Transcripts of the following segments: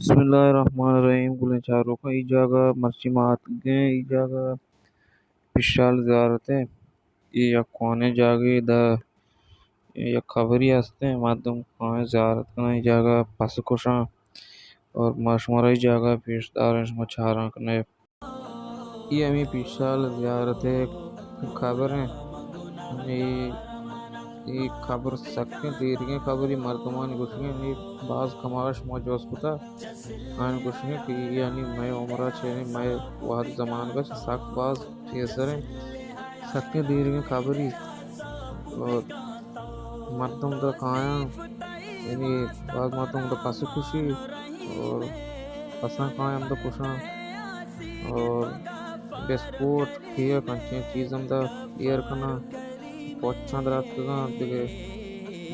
بسم اللہ الرحمن الرحیم۔ گلیں چاروکاں، اے جاگہ مرچی ما اتکگیں، اے جاگہ پیشال زیارت ایں۔ اے یک کوہنیں جاگہے، ادا یک قبرے ہستیں، مردم کائیں زیارت کناں، اے جاگہ پس کشاں اور ما شمارا اے جاگہ پیش داریں، شما چاراں کنے۔ اے ہمے پیشال زیارت ءِ قبر ایں۔ اے، اے قبر سکیں دیرگیں قبرے، مردمانی گوشگ ایں، اے باز کماش ما جست کتا، آیانی گوشگ ایں کہ اے یعنی مئے عمر ءَ چہ، یعنی مئے وہد زمانگ ءَ چہ سک باز پیسر ایں، سکیں دیرگیں قبرے۔ اور مردم ادا کایاں، یعنی باز مردم ادا پس کشی اور پساں کایاں، ہمدا کشاں اور بسکوٹ، کیک، انچیں چیز ہمدا ایر کناں، پوچاں دراتکگاں، دگہ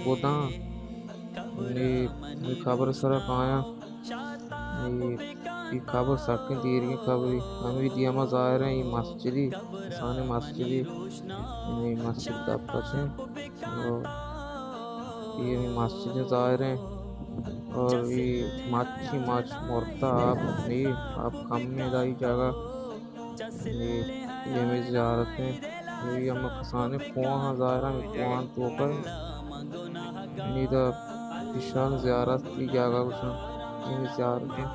گداں، یعنی اے قبر سرا کایاں۔ اے، اے قبر سکیں دیرگیں قبرے۔ ہمے دیما ظاہر ایں، اے مسجدے، کسانیں مسجدے۔ اے مسجد دپ ءَ چہ ایں۔ اور اے ہمے مسجد ظاہر ایں۔ اور اے مچی مچ مرتا، آپ نی، آپ کم ایں ادا اے جاگہ۔ اے، اے ہمے زیارت ایں۔ اے ہم کسانیں کوہاں ظاہر ایں، کوہاں توکا ایں۔ ادا پیشال زیارت اے جاگہ گوشاں۔ اے زیارت ایں۔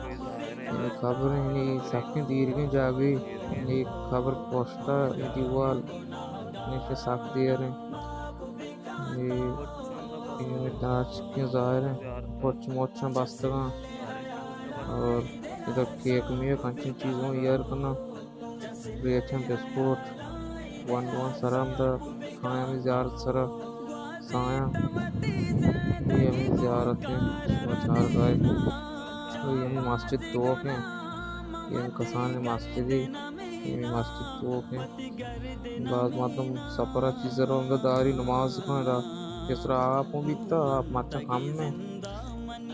اے قبر ایں، اے سکیں دیرگیں جاگہے۔ اے قبر پشتا، اے دیوال، اے کہ سک دیر ایں۔ اے، اے درچکیں ظاہر ایں، پچ مچاں بستگاں۔ اور ادا کیک میک انچیں چیزاں ایر کناں۔ ریچاں بسکوٹ، ونڈواں سرا ہمدا کایاں ہمے زیارت سرا سایاں۔ اے ہمے زیارت ایں، شما چارگا ئے۔ اے ہمے مسجد توک ایں۔ اے ہمے کسانیں مسجدے۔ اے ہمے مسجد توک ایں۔ باز مردم سفر ءَ چیز ءَ رو ہمدا داری نماز کن ادا۔ پیسرا آپ اوں بیتا، آپ مرچاں کم ایں۔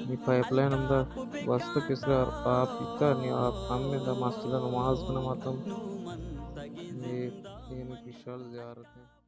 نی پائپ لائن ہمدا گوست، پیسرا آپ بیتا، نی آپ کم ایں، ادا مسجد ءَ نماز کن اَنت مردم۔ اے، اے ہمے پیشال زیارت ایں۔